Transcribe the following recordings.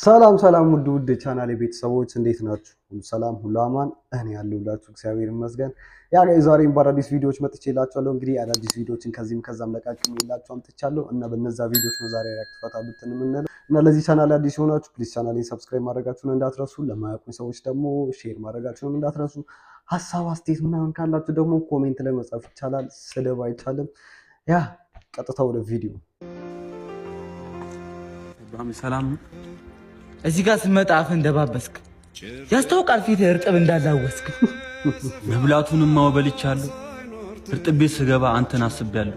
ሰላም ሰላም ውድ ውድ የቻናሌ ቤተሰቦች፣ እንዴት ናችሁ? ሁሉ ሰላም፣ ሁሉ አማን። እኔ ያለሁላችሁ እግዚአብሔር ይመስገን። ያ ዛሬም በአዳዲስ ቪዲዮዎች መጥቼላችኋለሁ። እንግዲህ አዳዲስ ቪዲዮዎችን ከዚህም ከዛም ለቃቅሜላችሁ አምጥቻለሁ እና በነዛ ቪዲዮዎች ነው ዛሬ react ፈታ ብትን የምንለው። እና ለዚህ ቻናል አዲስ የሆናችሁ please ቻናሌን subscribe ማድረጋችሁን እንዳትረሱ፣ ለማያውቁኝ ሰዎች ደግሞ share ማድረጋችሁን እንዳትረሱ። ሀሳብ አስተያየት ምናምን ካላችሁ ደግሞ comment ላይ መጻፍ ይቻላል፣ ስድብ አይቻልም። ያ ቀጥታ ወደ ቪዲዮ። ሰላም። እዚህ ጋር ስመጣ አፍህ እንደባበስክ ያስታውቃል። ፊት እርጥብ እንዳላወስክ። መብላቱንማ በልቻለሁ። እርጥብ ቤት ስገባ አንተን አስቤያለሁ።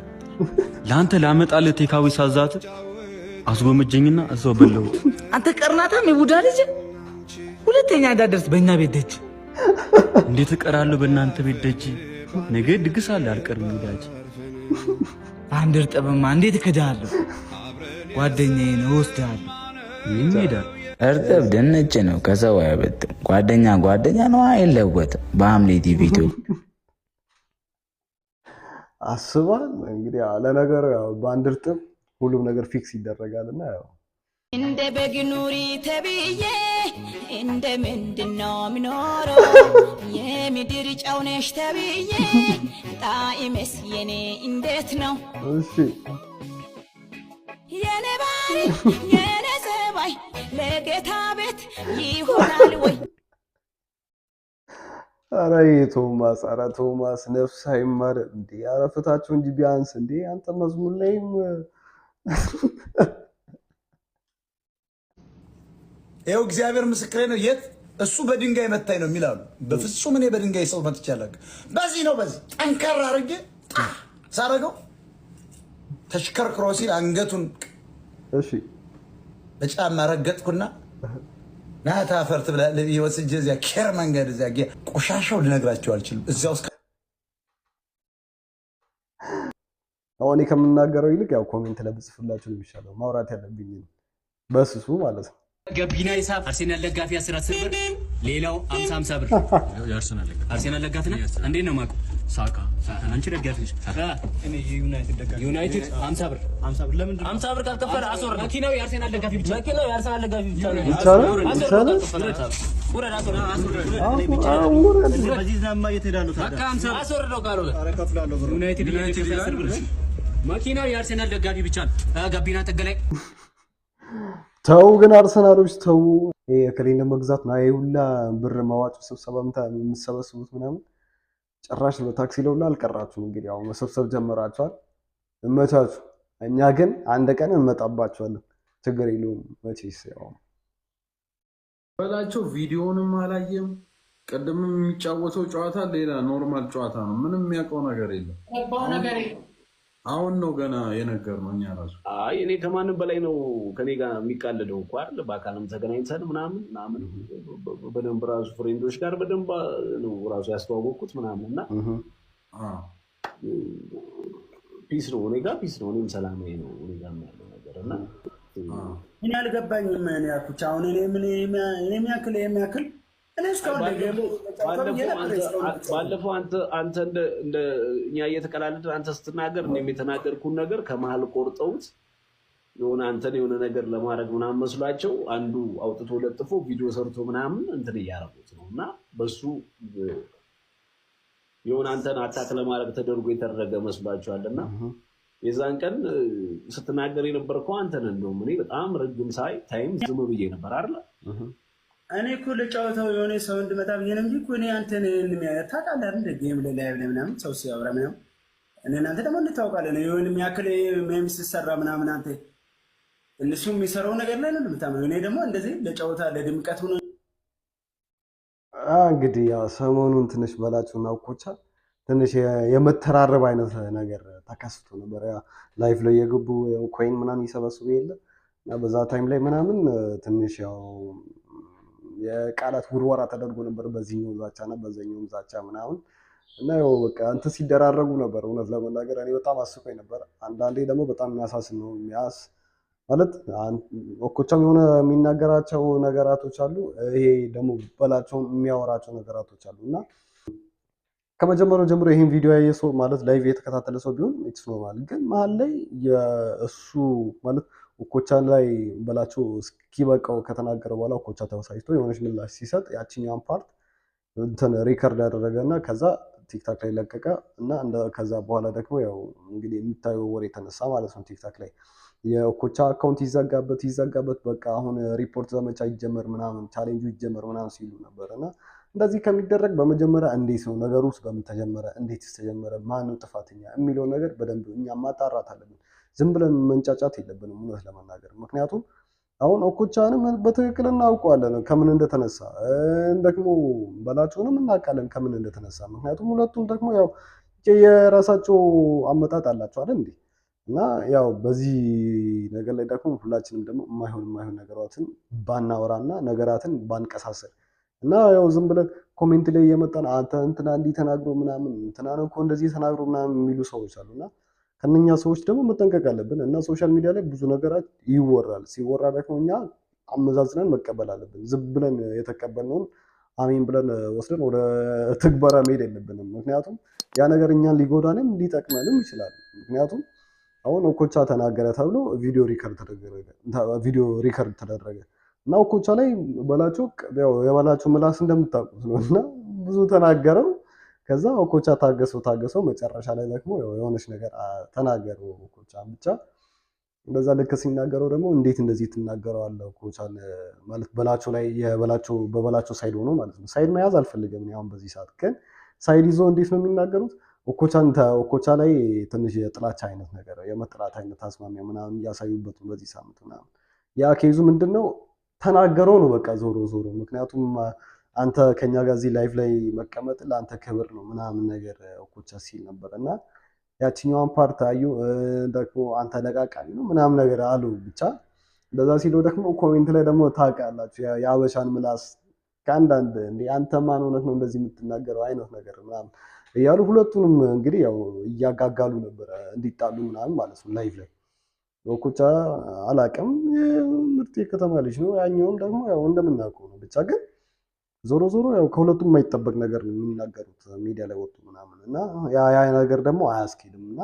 ለአንተ ላመጣልህ takeaway ሳዛት አስጎመጀኝና እዛው በላሁት። አንተ ቀርናታም የቡዳ ልጅ፣ ሁለተኛ እንዳደርስ በእኛ ቤት ደጅ። እንዴት እቀራለሁ በእናንተ ቤት ደጅ? ነገ ድግስ አለ፣ አልቀርም ወዳጅ። በአንድ እርጥብማ እንዴት እክድሃለሁ? ጓደኛዬን እወስድሃለሁ። እኔም እሄዳለሁ። እርጥብ ድንች ነው፣ ከሰው አይበልጥም። ጓደኛ ጓደኛ ነው፣ አይለወጥም። በሐምሌ ቲቪ ኢትዮጵያ። አስባል። እንግዲህ ያው ለነገሩ ያው በአንድ እርጥብ ሁሉም ነገር fix ይደረጋል እና ያው እንደ በግ ኑሪ ተብዬ እንደ ምንድን ነው ምኖረው? የምድር ጨው ነሽ ተብዬ ጣዕሜስ የኔ እንዴት ነው? እሺ። የኔ ባህሪ የኔ ጸባይ ለጌታ ቤት ይሆናል ወይ? ኧረ ይሄ ቶማስ፣ ኧረ ቶማስ ነፍስ አይማር እንዴ! ኧረ ፍታቸው እንጂ ቢያንስ እንዴ፣ አንተ መዝሙር ላይም። ይኸው እግዚአብሔር ምስክሬ ነው። የት እሱ በድንጋይ መታኝ ነው የሚላሉ። በፍጹም እኔ በድንጋይ ሰው መትቼ አላውቅም። በዚህ ነው፣ በዚህ ጠንከር አድርጌ ጣ ሳረገው ተሽከርክሮ ሲል አንገቱን በጫማ ረገጥኩና ናታ አፈር ትብላለህ ብዬ ወስጄ እዚያ ኬር መንገድ እዚያ ቆሻሻው ልነግራቸው አልችልም። እዚያ ውስጥ አሁን እኔ ከምናገረው ይልቅ ያው comment ላይ ብጽፍላችሁ ነው የሚሻለው። ማውራት ያለብኝን በስሱ ማለት ነው። ገቢና ሂሳብ አርሴናል ደጋፊ 10 10 ብር፣ ሌላው 50 50 ብር። አርሴናል ደጋፊ ነህ? እንዴት ነው የማውቀው? ሳካ አንቺ ደጋፊ ነሽ? እኔ የዩናይትድ ደጋፊ። ዩናይትድ 50 ብር፣ 50 ብር። ለምንድን ነው 50 ብር ካልከፈለ አስወርድ። መኪናው የአርሴናል ደጋፊ ብቻ፣ መኪናው የአርሴናል ደጋፊ ብቻ ነው። ይቻላል ይቻላል። ውረድ፣ አስወርድ፣ አስወርድ። ውረድ። በዚህ ዝናብማ የት እሄዳለሁ ታዲያ? በቃ 50 ብር አስወርደው ካልሆነ ዩናይትድ 10 ብር። መኪናው የአርሴናል ደጋፊ ብቻ ነው። ገቢና ጥግ ላይ። ተው ግን አርሰናሎች ተው። ይሄ እከሌን ለመግዛት ነው ይሄ ሁላ ብር መዋጮ ስብሰባ የምትሰበስቡት ምናምን፣ ጭራሽ በታክሲ ለሁላ አልቀራችሁም። እንግዲህ ያው መሰብሰብ ጀምራችኋል። እመቻችሁ። እኛ ግን አንድ ቀን እንመጣባችኋለን። ችግር የለውም መቼስ ያው በላቸው ቪዲዮንም አላየም። ቅድም የሚጫወተው ጨዋታ ሌላ normal ጨዋታ ነው። ምንም የሚያውቀው ነገር የለም። አሁን ነው ገና የነገርነው እኛ ራሱ። አይ እኔ ከማንም በላይ ነው ከኔ ጋር የሚቃለደው እኮ አይደል? በአካልም ተገናኝተን ምናምን ምናምን በደንብ ራሱ friend ኦች ጋር በደንብ ነው ራሱ ያስተዋወቅኩት ምናምን እና peace ነው፣ እኔ ጋር peace ነው። እኔም ሰላማዊ ነው እኔ ጋር ያለው ነገር እና እኔ አልገባኝም። እኔ ያልኩት አሁን እኔ ምን እኔ የሚያክል የሚያክል እኔ እስካሁን ባለፈው አንተ እንደ እኛ እየተቀላለድን አንተ ስትናገር እኔም የተናገርኩን ነገር ከመሀል ቆርጠውት የሆነ አንተን የሆነ ነገር ለማድረግ ምናምን መስሏቸው አንዱ አውጥቶ ለጥፎ ቪዲዮ ሰርቶ ምናምን እንትን እያደረጉት ነው እና በሱ የሆነ አንተን attack ለማድረግ ተደርጎ የተደረገ መስሏቸዋል። እና የዛን ቀን ስትናገር የነበርከው አንተን፣ እንደውም እኔ በጣም ረጅም ሳይ time ዝም ብዬ ነበር አይደለ? እኔ እኮ ለጨዋታው የሆነ ሰው እንድመጣ ብዬ ነው እንጂ እኮ እኔ አንተን ታውቃለህ አይደል? Game ላይ live ላይ ምናምን ሰው ሲያወራ ምናምን እኔ እናንተ ደግሞ እንታወቃለን። የሆነ የሚያክል meme ሲሰራ ምናምን አንተ እነሱ የሚሰራው ነገር ላይ ነው የምታምነው። እኔ ደግሞ እንደዚህ ለጨዋታ ለድምቀት ሆኖ እንግዲህ ያው ሰሞኑን ትንሽ በላቸውና ኦኮቻ ትንሽ የመተራረብ አይነት ነገር ተከስቶ ነበር። ያ live ላይ የገቡ coin ምናምን ይሰበስቡ የለ እና በዛ time ላይ ምናምን ትንሽ ያው የቃላት ውርወራ ተደርጎ ነበር። በዚህኛው ዛቻ እና በዛኛውም ዛቻ ምናምን እና ያው በቃ እንትን ሲደራረጉ ነበር። እውነት ለመናገር እኔ በጣም አስቆኝ ነበር። አንዳንዴ ደግሞ በጣም የሚያሳስን ነው፣ የሚያስ ማለት ኦኮቻም የሆነ የሚናገራቸው ነገራቶች አሉ። ይሄ ደግሞ በላቸው የሚያወራቸው ነገራቶች አሉ። እና ከመጀመሪያው ጀምሮ ይህን ቪዲዮ ያየ ሰው ማለት live የተከታተለ ሰው ቢሆን it's normal። ግን መሀል ላይ የእሱ ማለት ኦኮቻ ላይ በላቸው እስኪበቃው ከተናገረ በኋላ ኦኮቻ ተበሳጭቶ የሆነች ምላሽ ሲሰጥ ያችኛዋን part እንትን record ያደረገ እና ከዛ ቲክታክ ላይ ለቀቀ እና ከዛ በኋላ ደግሞ ያው እንግዲህ የሚታየው ወሬ የተነሳ ማለት ነው። ቲክታክ ላይ የኦኮቻ account ይዘጋበት ይዘጋበት፣ በቃ አሁን ሪፖርት ዘመቻ ይጀመር ምናምን ቻሌንጁ ይጀመር ምናምን ሲሉ ነበር። እና እንደዚህ ከሚደረግ በመጀመሪያ እንዴት ነው ነገሩ ውስጥ በምን ተጀመረ፣ እንዴት ተጀመረ፣ ማነው ጥፋተኛ የሚለው ነገር በደንብ እኛ ማጣራት አለብን። ዝም ብለን መንጫጫት የለብንም እውነት ለመናገር። ምክንያቱም አሁን ኦኮቻንም በትክክል እናውቀዋለን ከምን እንደተነሳ፣ ደግሞ በላቸውንም እናውቃለን ከምን እንደተነሳ። ምክንያቱም ሁለቱም ደግሞ ያው የራሳቸው አመጣጥ አላቸው አይደል እንዴ? እና ያው በዚህ ነገር ላይ ደግሞ ሁላችንም ደግሞ የማይሆን የማይሆን ነገራትን ባናወራና ነገራትን ባንቀሳሰር እና ያው ዝም ብለን comment ላይ እየመጣን አንተ እንትና እንዲህ ተናግሮ ምናምን እንትና ነው እኮ እንደዚህ ተናግሮ ምናምን የሚሉ ሰዎች አሉና ከእነኛ ሰዎች ደግሞ መጠንቀቅ አለብን። እና social media ላይ ብዙ ነገራት ይወራል። ሲወራ ደግሞ እኛ አመዛዝነን መቀበል አለብን። ዝም ብለን የተቀበልነውን አሜን ብለን ወስደን ወደ ትግበራ መሄድ የለብንም። ምክንያቱም ያ ነገር እኛን ሊጎዳንም ሊጠቅመንም ይችላል። ምክንያቱም አሁን ኦኮቻ ተናገረ ተብሎ ቪዲዮ record ተደረገ ቪዲዮ record ተደረገ እና ኦኮቻ ላይ በላቸው ያው የበላቸው ምላስ እንደምታውቁት ነው እና ብዙ ተናገረው። ከዛ ኦኮቻ ታገሰው ታገሰው መጨረሻ ላይ ደግሞ የሆነች ነገር ተናገረው ኦኮቻ። ብቻ እንደዛ ልክ ሲናገረው ደግሞ እንዴት እንደዚህ ትናገረዋለህ ኦኮቻን ማለት በላቸው ላይ የበላቸው በበላቸው side ሆኖ ማለት ነው። Side መያዝ አልፈልግም እኔ አሁን በዚህ ሰዓት፣ ግን side ይዞ እንዴት ነው የሚናገሩት? ኦኮቻን ኦኮቻ ላይ ትንሽ የጥላቻ አይነት ነገር የመጥላት አይነት አዝማሚያ ምናምን እያሳዩበት ነው በዚህ ሳምንት ምናምን። ያ case ኡ ምንድነው ተናገረው ነው በቃ ዞሮ ዞሮ። ምክንያቱም አንተ ከኛ ጋር እዚህ live ላይ መቀመጥ ለአንተ ክብር ነው ምናምን ነገር ኦኮቻ ሲል ነበር። እና ያችኛዋን part አዩ ደግሞ አንተ ለቃቃሚ ነው ምናምን ነገር አሉ። ብቻ እንደዛ ሲለው ደግሞ comment ላይ ደግሞ ታውቃላችሁ የአበሻን ምላስ ከአንዳንድ እንዴ አንተ ማን ሆነህ ነው እንደዚህ የምትናገረው አይነት ነገር ምናምን እያሉ ሁለቱንም እንግዲህ ያው እያጋጋሉ ነበረ እንዲጣሉ ምናምን ማለት ነው live ላይ። ኦኮቻ አላቅም ምርጥ የከተማ ልጅ ነው፣ ያኛውም ደግሞ ያው እንደምናውቀው ነው። ብቻ ግን ዞሮ ዞሮ ያው ከሁለቱም የማይጠበቅ ነገር ነው የሚናገሩት ሚዲያ ላይ ወጡ ምናምን እና ያ ያ ነገር ደግሞ አያስኬድም። እና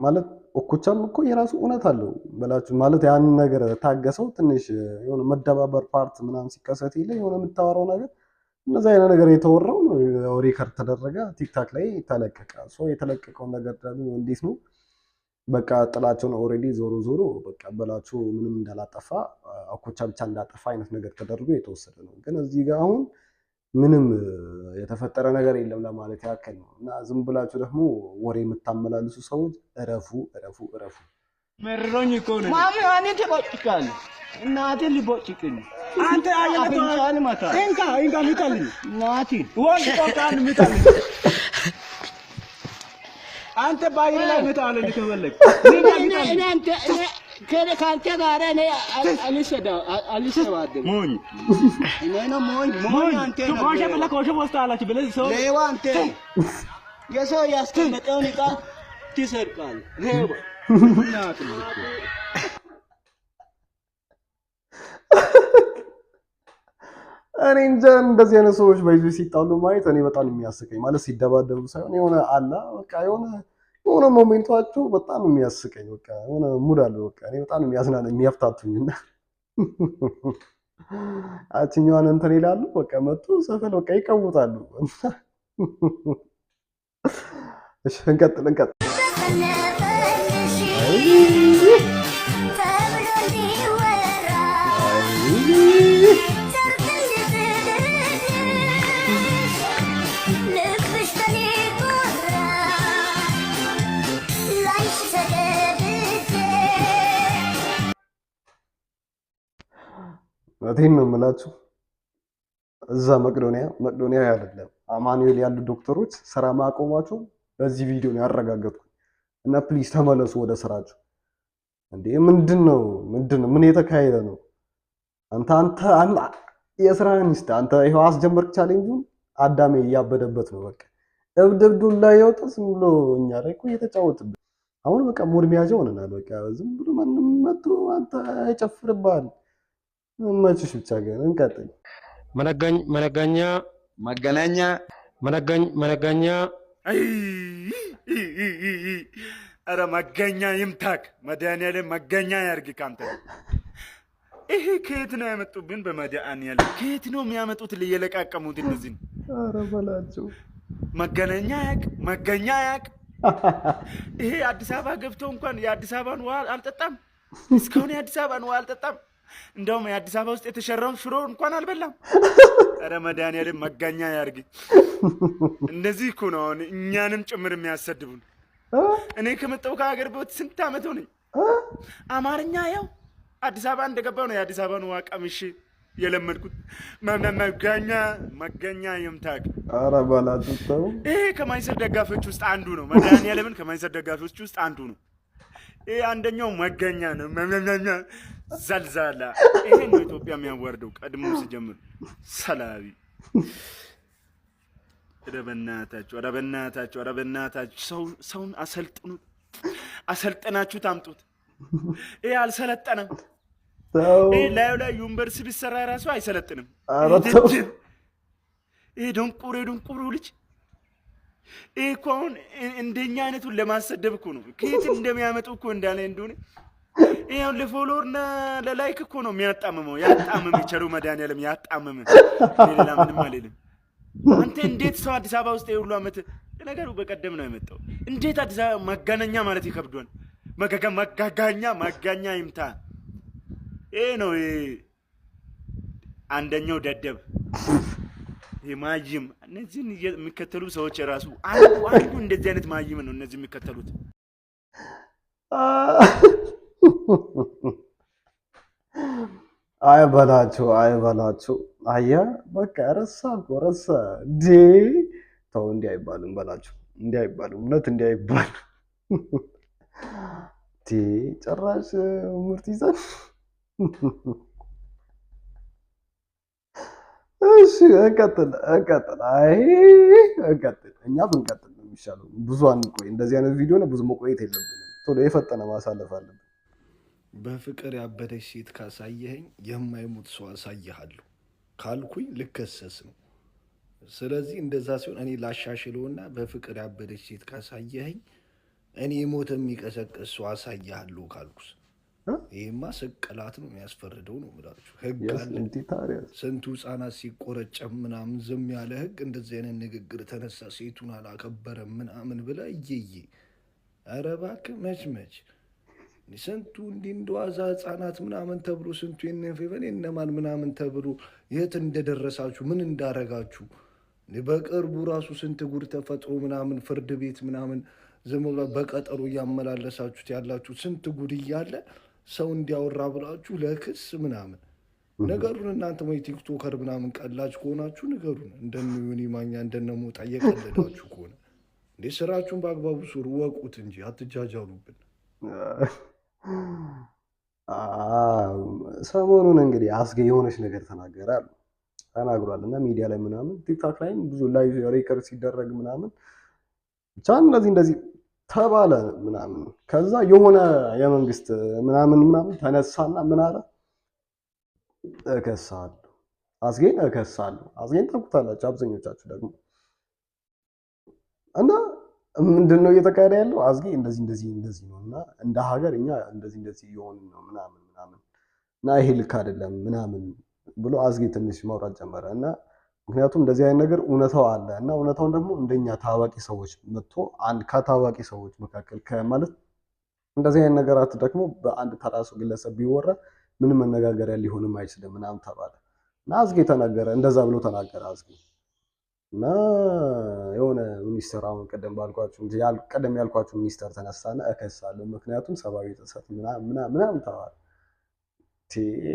ማለት ኦኮቻም እኮ የራሱ እውነት አለው በላችሁ ማለት ያንን ነገር ታገሰው ትንሽ የሆነ መደባበር part ምናምን ሲከሰት የለ የሆነ የምታወራው ነገር እንደዛ አይነት ነገር የተወራው ነው record ተደረገ፣ ቲክታክ ላይ ተለቀቀ። So የተለቀቀውን ነገር ደግሞ እንዴት ነው በቃ ጥላቸውን already ዞሮ ዞሮ በቃ በላቸው ምንም እንዳላጠፋ ኦኮቻ ብቻ እንዳጠፋ አይነት ነገር ተደርጎ የተወሰደ ነው። ግን እዚህ ጋር አሁን ምንም የተፈጠረ ነገር የለም ለማለት ያክል ነው። እና ዝም ብላችሁ ደግሞ ወሬ የምታመላልሱ ሰዎች እረፉ፣ እረፉ፣ እረፉ። መሮኝ እኮ ነው። ማሚ እኔ ተቦጭቃለሁ። እናቴ ሊቦጭቅኝ አንተ አፍንጫህን እመታለሁ። እንካ እንካ ምታልኝ። እናቴ ወንድ ቆርጣን ምታልኝ። አንተ በአየር ላይ ምታለኝ ከፈለግ። እኔ አንተ ከአንተ ጋር እኔ አልሰባደብም። ሞኝ እኔ ነው ሞኝ። ሞኝ አንተ ነው። ኮሸ ብለህ ኮሸ ወስደሃል ብለህ ሰው ሌባ አንተ ነው። የሰው ያስቀመጠውን ዕቃ ትሰርቃለህ። ሌባ እኔ እንጃ እንደዚህ አይነት ሰዎች በይዞ ሲጣሉ ማየት እኔ በጣም የሚያስቀኝ ማለት ሲደባደቡ ሳይሆን የሆነ አላ በቃ የሆነ የሆነ moment ኣቸው በጣም የሚያስቀኝ በቃ የሆነ mood አለው። በቃ እኔ በጣም የሚያዝናናኝ የሚያፍታቱኝ እና አችኛዋን እንትን ይላሉ በቃ መጡ ሰፈር በቃ ይቀውጣሉ። እሺ እንቀጥል እንቀጥል። እውነቴን ነው የምላችሁ። እዛ መቅዶኒያ መቅዶኒያ አይደለም አማኑኤል ያሉ ዶክተሮች ስራ ማቆማቸው በዚህ ቪዲዮ ነው ያረጋገጥኩት። እና please ተመለሱ ወደ ስራችሁ። እንዴ ምንድን ነው ምንድን ነው ምን የተካሄደ ነው? አንተ አንተ የስራህን ይስጥ። አንተ ይኸው አስጀመርክ challenge ኡን። አዳሜ እያበደበት ነው። በቃ እብድ እብዱን ላይ ያወጣ ዝም ብሎ እኛ ላይ እኮ እየተጫወትብን አሁን በቃ mood መያዣ ሆነናል። በቃ ዝም ብሎ ማንም መጥቶ አንተ አይጨፍርብሃል። መችሽ ብቻ ግን እንቀጥል። መነገኛ መገናኛ መነገኛ ኧረ መገኛ ይምታክ፣ መድኃኒዓለም መገኛ ያርግ ካንተ። ይሄ ከየት ነው ያመጡብን? በመድኃኒዓለም ከየት ነው የሚያመጡት? እየለቃቀሙት እነዚህን። ኧረ በላቸው። መገናኛ ያቅ፣ መገኛ ያቅ። ይሄ አዲስ አበባ ገብቶ እንኳን የአዲስ አበባን ውሃ አልጠጣም። እስካሁን የአዲስ አበባን ውሃ አልጠጣም። እንደውም የአዲስ አበባ ውስጥ የተሸራውን ሽሮ እንኳን አልበላም። ኧረ መድኃኒዓለም መገኛ ያርግ። እንደዚህ እኮ ነው አሁን እኛንም ጭምር የሚያሰድቡን። እኔ ከመጣሁ ከሀገር ቤት ስንት ዓመት ሆነኝ። አማርኛ ያው አዲስ አበባ እንደገባሁ ነው የአዲስ አበባን ውሃ ቀምሼ የለመድኩት። መገኛ መገኛ ይምታክ። ኧረ በላቸው ተው። ይሄ ከማንቸስተር ደጋፊዎች ውስጥ አንዱ ነው። መድኃኒዓለምን ከማንቸስተር ደጋፊዎች ውስጥ አንዱ ነው። ይሄ አንደኛው መገኛ ነው። መመመመ ዘልዛላ። ይሄን ነው ኢትዮጵያ የሚያዋርደው ቀድሞ ሲጀምር ሰላቢ። ኧረ በእናታችሁ፣ ኧረ በእናታችሁ፣ ኧረ በእናታችሁ፣ ሰውን አሰልጥኑት፣ አሰልጥናችሁ ታምጡት። ይሄ አልሰለጠነም። ይሄ ላዩ ላይ ዩኒቨርሲቲ ቢሰራ ራሱ አይሰለጥንም። ኧረ ተው። ይሄ ደንቆሮ፣ የደንቆሮ ልጅ። ይሄ እኮ አሁን እንደኛ አይነቱን ለማሰደብ እኮ ነው። ከየት እንደሚያመጡ እኮ እንዳለ እንደሆነ ይሄ አሁን ለ follower እና ለ like እኮ ነው የሚያጣምመው። ያጣምም ቸሩ መድኃኒዓለም ያጣምም። እኔ ሌላ ምንም አልልም። አንተ እንዴት ሰው አዲስ አበባ ውስጥ የሁሉ ዓመት፣ ለነገሩ በቀደም ነው የመጣው። እንዴት አዲስ አበባ መገናኛ ማለት ይከብዷል? መጋጋኛ መጋኛ ይምታ። ይሄ ነው ይሄ አንደኛው ደደብ፣ ይሄ ማይም። እነዚህን የሚከተሉ ሰዎች የራሱ አንዱ አንዱ እንደዚህ አይነት ማይም ነው እነዚህ የሚከተሉት። አይ በላቸው፣ አይ በላቸው። አየህ በቃ ረሳ እኮ ረሳ። እንዴ ተው፣ እንዲህ አይባልም በላቸው፣ እንዲህ አይባልም፣ እውነት እንዲህ አይባልም። እንዴ ጭራሽ ምርት ይዘን። እሺ እንቀጥል፣ እንቀጥል። አይ እንቀጥል፣ እኛ ብንቀጥል ነው የሚሻለው። ብዙ አንቆይ። እንደዚህ አይነት ቪዲዮ ነው ብዙ መቆየት የለብንም። ቶሎ የፈጠነ ማሳለፍ አለብን። በፍቅር ያበደች ሴት ካሳየኸኝ የማይሞት ሰው አሳይሃለሁ ካልኩኝ ልከሰስ ነው። ስለዚህ እንደዛ ሲሆን እኔ ላሻሽለውና በፍቅር ያበደች ሴት ካሳየኸኝ እኔ ሞት የሚቀሰቅስ ሰው አሳይሃለሁ ካልኩስ ይሄማ ስቅላት ነው የሚያስፈርደው ነው የምላችሁ። ህግ አለ። ስንቱ ህጻናት ሲቆረጨም ምናምን ዝም ያለ ህግ እንደዚህ አይነት ንግግር ተነሳ ሴቱን አላከበረም ምናምን ብለህ እየዬ፣ ኧረ እባክህ መች መች ስንቱ እንዲህ እንደዋዛ ህጻናት ምናምን ተብሎ ስንቱ የነፌበን የነማን ምናምን ተብሎ የት እንደደረሳችሁ ምን እንዳረጋችሁ፣ በቅርቡ ራሱ ስንት ጉድ ተፈጥሮ ምናምን ፍርድ ቤት ምናምን ዝም ብሎ በቀጠሮ እያመላለሳችሁት ያላችሁ ስንት ጉድ እያለ ሰው እንዲያወራ ብላችሁ ለክስ ምናምን ነገሩን እናንተ ወይ TikToker ምናምን ቀላጅ ከሆናችሁ ንገሩን። እንደነ ዮኒ ማኛ እንደነ ሞጣ እየቀለዳችሁ ከሆነ እንዴ ስራችሁን በአግባቡ ስሩ፣ ወቁት እንጂ አትጃጃሉብን። ሰሞኑን እንግዲህ አስጌ የሆነች ነገር ተናገረ አሉ፣ ተናግሯል እና ሚዲያ ላይ ምናምን ቲክቶክ ላይም ብዙ live record ሲደረግ ምናምን ብቻ እንደዚህ እንደዚህ ተባለ ምናምን። ከዛ የሆነ የመንግስት ምናምን ምናምን ተነሳና ምን አለ? እከሳለሁ፣ አስጌን እከሳለሁ። አስጌን ታውቁታላችሁ አብዛኞቻችሁ ደግሞ። እና ምንድን ነው እየተካሄደ ያለው? አስጌ እንደዚህ እንደዚህ እንደዚህ ነው እና እንደ ሀገር እኛ እንደዚህ እንደዚህ እየሆንን ነው ምናምን ምናምን እና ይሄ ልክ አይደለም ምናምን ብሎ አስጌ ትንሽ ማውራት ጀመረ። እና ምክንያቱም እንደዚህ አይነት ነገር እውነታው አለ እና እውነታውን ደግሞ እንደኛ ታዋቂ ሰዎች መጥቶ አንድ ከታዋቂ ሰዎች መካከል ከማለት እንደዚህ አይነት ነገራት ደግሞ በአንድ ተራ ሰው ግለሰብ ቢወራ ምንም መነጋገሪያ ሊሆንም አይችልም ምናምን ተባለ እና አስጌ ተናገረ፣ እንደዛ ብሎ ተናገረ አስጌ። እና የሆነ ሚኒስተር አሁን ቀደም ባልኳችሁ ቀደም ያልኳችሁ ሚኒስተር ተነሳና እከሳለሁ ምክንያቱም ሰብአዊ ጥሰት ምናምን ምናምን ተባለ።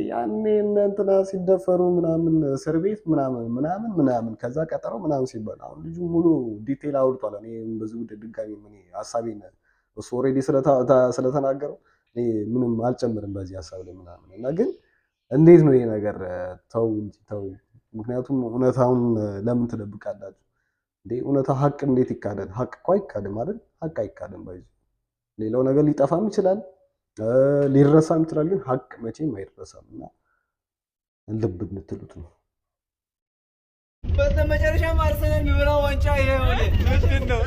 ያኔ እነ እንትና ሲደፈሩ ምናምን እስር ቤት ምናምን ምናምን ምናምን ከዛ ቀጠሮ ምናምን ሲባል አሁን ልጁ ሙሉ detail አውርቷል። እኔ በዚህ ጉዳይ ድጋሚ ምን ሀሳቤን እሱ already ስለተናገረው እኔ ምንም አልጨምርም በዚህ ሀሳብ ላይ ምናምን። እና ግን እንዴት ነው ይሄ ነገር? ተው እንጂ ተው። ምክንያቱም እውነታውን ለምን ትደብቃላችሁ እንዴ? እውነታ ሀቅ እንዴት ይካዳል? ሀቅ እኮ አይካድም አይደል? ሀቅ አይካድም። ባይዙ ሌላው ነገር ሊጠፋም ይችላል ሊረሳም ይችላል፣ ግን ሀቅ መቼም አይረሳም። እና ልብ እንትሉት ነው። በስተመጨረሻም አርሰናል የሚበላው ዋንጫ ይሄ ሆነ። ምንድን ነው?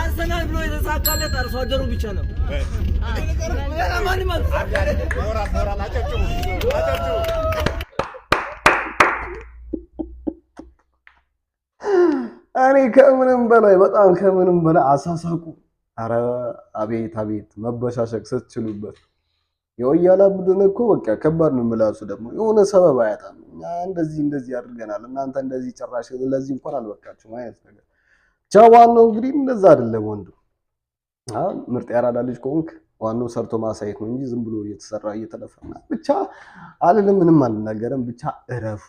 አርሰናል ብሎ የተሳካለት አርሶ አደሩ ብቻ ነው። ማንም አልተሳካለት። እኔ ከምንም በላይ በጣም ከምንም በላይ አሳሳቁ። አረ አቤት አቤት መበሻሸቅ ስትችሉበት። የወያላ ቡድን እኮ በቃ ከባድ ነው። ምላሱ ደግሞ የሆነ ሰበብ አያጣም። እኛ እንደዚህ እንደዚህ አድርገናል፣ እናንተ እንደዚህ ጭራሽ ለዚህ እንኳን አልበቃችሁም አይነት ነገር። ብቻ ዋናው እንግዲህ እንደዛ አይደለም ወንዱ። አሁን ምርጥ ያራዳ ልጅ ከሆንክ ዋናው ሰርቶ ማሳየት ነው እንጂ ዝም ብሎ እየተሰራ እየተለፈ ብቻ አልልም፣ ምንም አልናገርም። ብቻ እረፉ።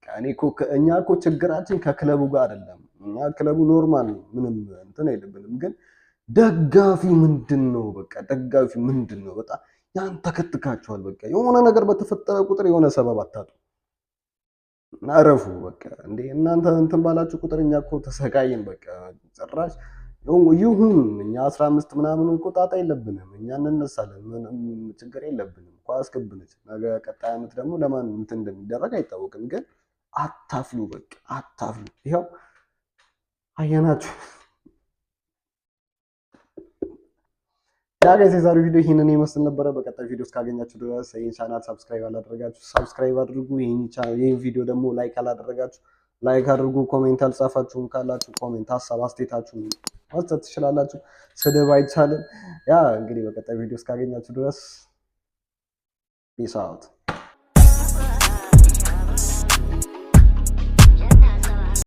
እኔ እኮ እኛ እኮ ችግራችን ከክለቡ ጋር አይደለም። እኛ ክለቡ normal ነው፣ ምንም እንትን አይልብንም። ግን ደጋፊው ምንድን ነው? በቃ ደጋፊው ምንድን ነው? በጣም ያን ተከትካችኋል። በቃ የሆነ ነገር በተፈጠረ ቁጥር የሆነ ሰበብ አታጡ እና እረፉ። በቃ እንዴ እናንተ እንትን ባላችሁ ቁጥር እኛ እኮ ተሰቃየን። በቃ ጭራሽ ይሁን እኛ 15 ምናምን እኮ ጣጣ የለብንም። እኛ እንነሳለን፣ ምንም ችግር የለብንም። ኳስ ክብ ነች። ነገ ቀጣይ ዓመት ደግሞ ለማን እንትን እንደሚደረግ አይታወቅም። ግን አታፍሉ፣ በቃ አታፍሉ። ይኸው አየናችሁ። Yeah guys የዛሬው ቪዲዮ ይህንን ይመስል ነበረ። በቀጣይ ቪዲዮ እስካገኛችሁ ድረስ ይህን channel subscribe አላደረጋችሁ subscribe አድርጉ። ይህን ቪዲዮ ደግሞ like አላደረጋችሁ like አድርጉ። Comment አልጻፋችሁም ካላችሁ comment፣ ሀሳብ አስተያየታችሁን መስጠት ትችላላችሁ። ስድብ አይቻልም። Yeah እንግዲህ በቀጣይ ቪዲዮ እስካገኛችሁ ድረስ peace out።